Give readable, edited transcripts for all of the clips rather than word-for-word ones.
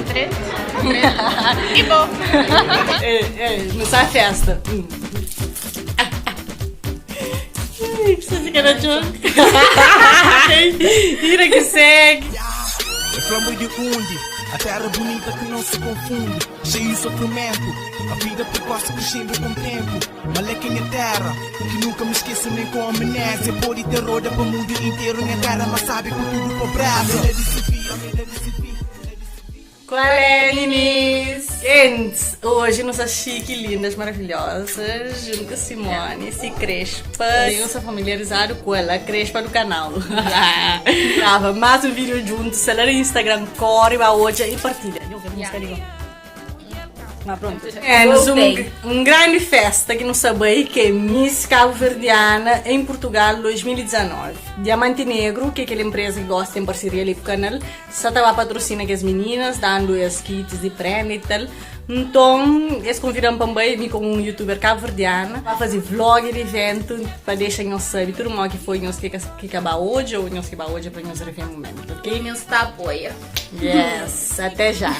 Sta dretu. I bo? Nu sta festa. Precisa ficar na jogo. Ira que segue. É flambo de undi, a terra bonita que não se confunde, cheio de sofrimento, a vida precoce crescendo com o tempo. Maleca minha terra, que nunca me esqueço nem com amnésia. Pode ter roda para o mundo inteiro, minha terra, mas sabe com tudo pobreza. Qual é, meninas? Gente, hoje nossas chique, lindas, maravilhosas, junto com a Simone, se Crespa. Eu sou familiarizado com ela, a Crespa do canal. Grava mais um vídeo junto, se ela no Instagram, corre, vai hoje e partilha. Eu quero música ali. Mas pronto. É, nos um grande festa que não sabe que é Miss Cabo Verdiana em Portugal 2019. Diamante Negro, que é aquela empresa que gosta em parceria ali com o canal, só estava patrocina que as meninas, dando as kits de prêmio e tal. Então, eles convidam também me como um youtuber cabo-verdiana para fazer vlog de evento, para deixar nós saber tudo mal que foi nós que que acabar hoje ou nós que acabar hoje para nós rever um momento, ok? Meu está apoia. Yes, até já.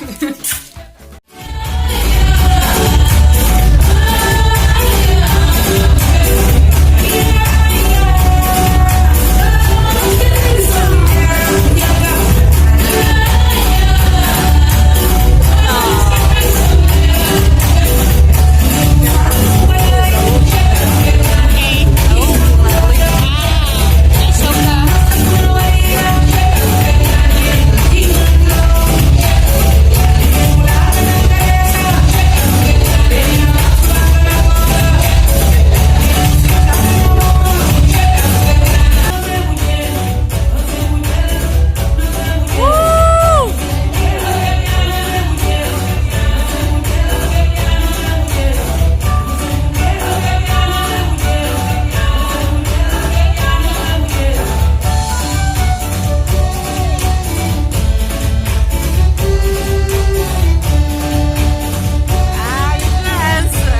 Ai, dança!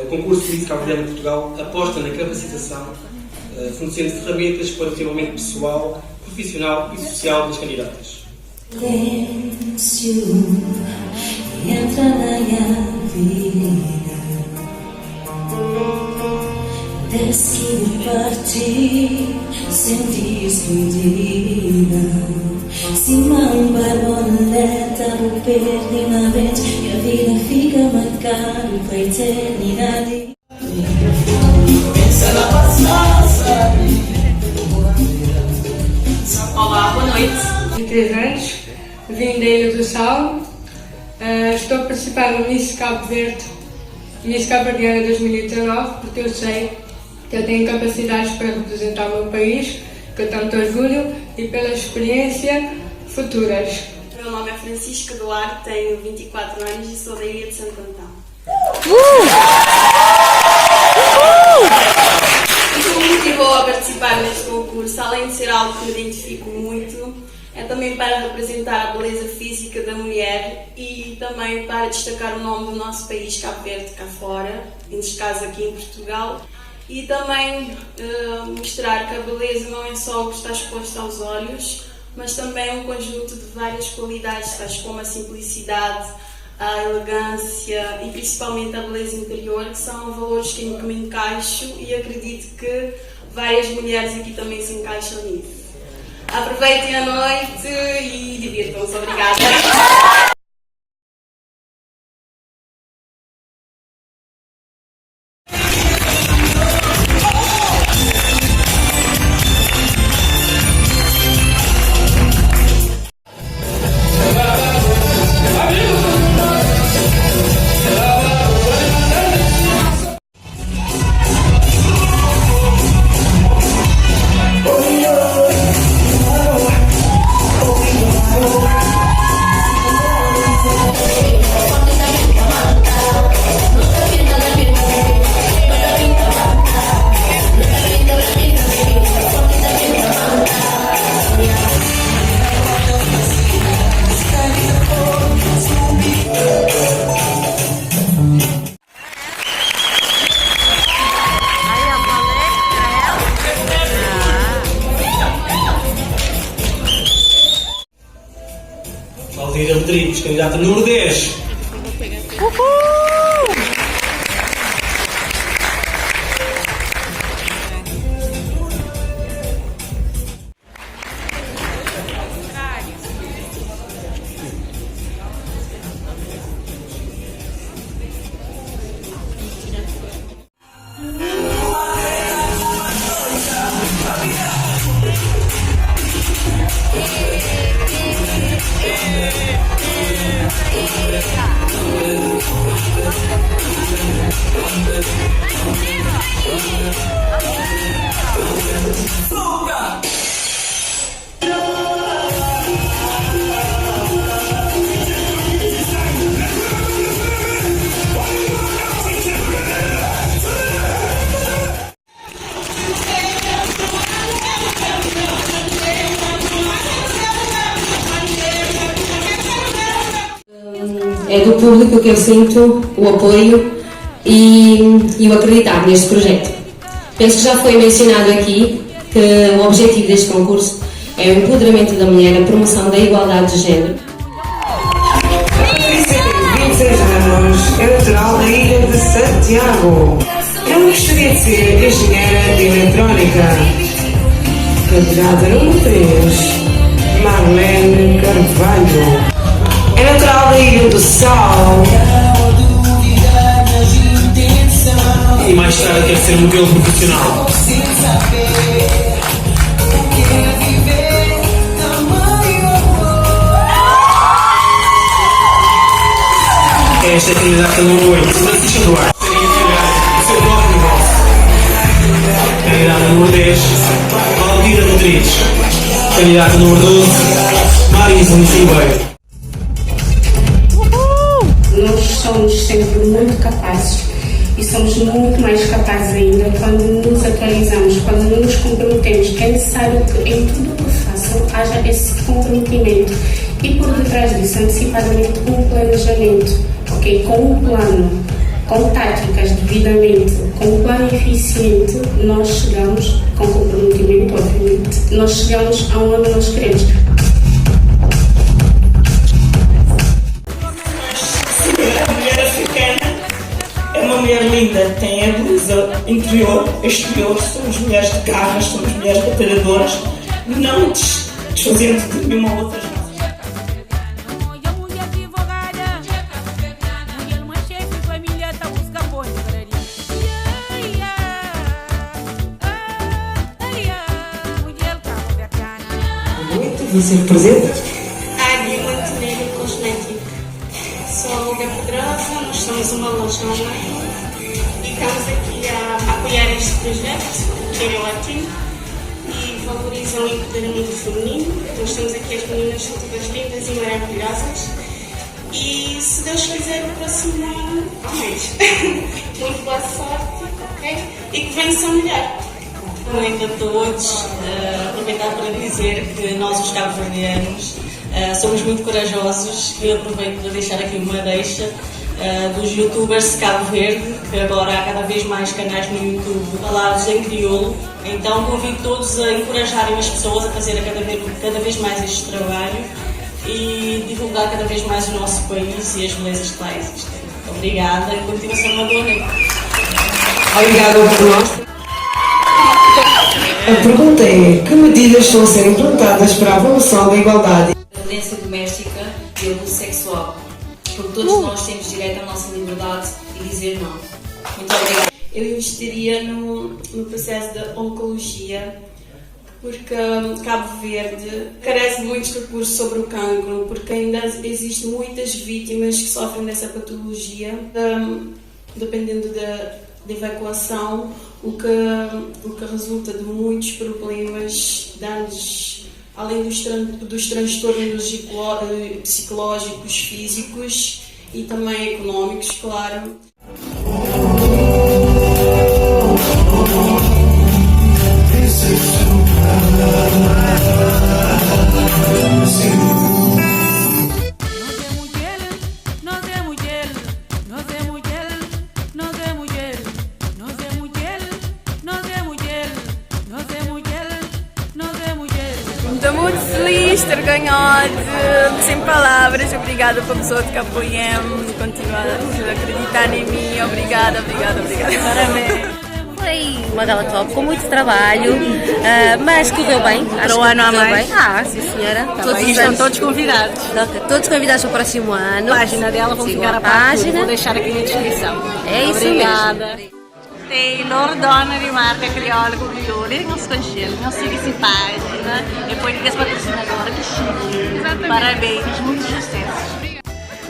O concurso Miss Cabo Verdeano Portugal aposta na capacitação, fornecendo ferramentas para o desenvolvimento pessoal, profissional e social das candidatas. Silêncio entra na minha vida. Desde que parti, senti despedida. Se uma borboleta, vou perder na vez e a vida fica marcada pra eternidade. Olá, boa noite. 23 anos, vim da Ilha do Sal. Estou a participar no Miss Cabo Verde, Miss Cabo Verdeana 2019, porque eu sei que eu tenho capacidades para representar o meu país, que eu tanto orgulho, e pela experiência futuras. Meu nome é Francisca Duarte, tenho 24 anos e sou da Ilha de Santo Antão. O que me motivou a participar neste concurso, além de ser algo que me identifico muito, é também para representar a beleza física da mulher e também para destacar o nome do nosso país, Cabo Verde, cá fora, neste caso aqui em Portugal, e também mostrar que a beleza não é só o que está exposto aos olhos, mas também um conjunto de várias qualidades, tais como a simplicidade, a elegância e principalmente a beleza interior, que são valores que me encaixo e acredito que várias mulheres aqui também se encaixam nisso. Aproveitem a noite e divirtam-se. Obrigada. Valdira Rodrigues, kandidata númeru 10. É do público que eu sinto o apoio e, e o acreditar neste projeto. Penso que já foi mencionado aqui que o objetivo deste concurso é o empoderamento da mulher, a promoção da igualdade de género. Patrícia tem 26 anos, é natural da ilha de Santiago. Ela gostaria de ser engenheira de eletrónica. Candidata número 3, Marlene Carvalho. É natural da Ilha do Sal. E mais tarde quer ser modelo profissional. Esta é a candidata número 8, Francisca Duarte. Gostaria de criar o seu próprio negócio. Candidata número 10, Valdira Rodrigues. Candidata número 12, Marisa Ribeiro. Nós somos sempre muito capazes e somos muito mais capazes ainda quando nos atualizamos, quando nos comprometemos. É necessário que em tudo o que façam haja esse comprometimento e por detrás disso, antecipadamente, um planejamento, ok? Com um plano, com táticas devidamente, com um plano eficiente, nós chegamos, com comprometimento, obviamente, nós chegamos aonde nós queremos. A mulher africana é uma mulher linda, tem a beleza interior, exterior, somos mulheres de garras, somos mulheres batalhadoras, não desfazendo de nenhuma outra. Boa noite, você representa? Águia Montenegro Cosmético. Sou a Olga Pedrosa, nós somos uma loja online e estamos aqui a apoiar este projeto, que é ótimo e valoriza o empoderamento feminino. Nós temos aqui as meninas, são todas lindas e maravilhosas. E se Deus quiser, o próximo ano, ao mais. Muito boa sorte, ok? E que vença melhor. Boa noite a todos. Aproveitar para dizer que nós, os cabo-verdianos, somos muito corajosos e aproveito para deixar aqui uma deixa dos youtubers de Cabo Verde, que agora há cada vez mais canais no YouTube falados em crioulo. Então convido todos a encorajarem as pessoas a fazer cada vez mais este trabalho e divulgar cada vez mais o nosso país e as belezas que lá existem. Obrigada e continuação de uma boa noite. Obrigada por nós. A pergunta é: que medidas estão a ser implantadas para a promoção da igualdade? A violência doméstica e o abuso sexual. Porque todos nós temos direito à nossa liberdade e dizer não. Muito obrigada. Eu investiria no processo da oncologia, porque Cabo Verde carece de muitos recursos sobre o cancro, porque ainda existem muitas vítimas que sofrem dessa patologia, dependendo da evacuação, o que resulta de muitos problemas, danos, além dos transtornos psicológicos, físicos e também económicos, claro. Muito Sta mutu feliz ter ganhado, sem palavras. Obrigada pa pessoa que apoia-me, continua a acreditar em mim. Obrigada, obrigada, obrigada. Parabéns. Foi uma gala top, com muito trabalho, mas correu bem. Para Acho o que ano há correu mais? bem. Ah, sim senhora. Tá Todos bem, os estão anos. todos convidados. Todos convidados para o próximo ano. A página dela, vão Sigam ficar a a parte, página. vou deixar aqui na descrição. É isso Obrigada. mesmo. Taylor, dona de marca Crioula com Crioulo, não se conchelo, não siga essa página. Depois de patrocinadora, que chique. Exatamente. Parabéns, muitos sucessos.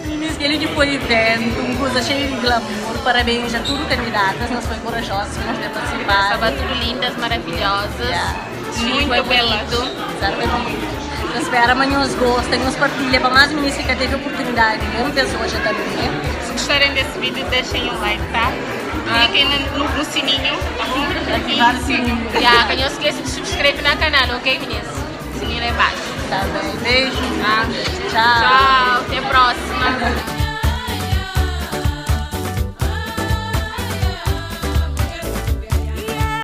Meninas, que ele foi evento, uma coisa cheia de glamour. Parabéns a todos os candidatos, nós foi corajosos, nós ter participado. Estava tudo lindas, maravilhosas. Yeah. Muito Foi belas. bonito. Exatamente. Eu espero amanhã os gostem, nos partilha para mais meninas que teve oportunidade, eu penso hoje também. Se gostarem desse vídeo, deixem um like, tá? Cliquem no sininho, tá bom? Ativar o sininho. Yeah, não esqueça de se inscrever no canal, ok, meninas? Sininho lá embaixo. Tá bem, beijo. Tá? Tchau. Tchau, até a próxima.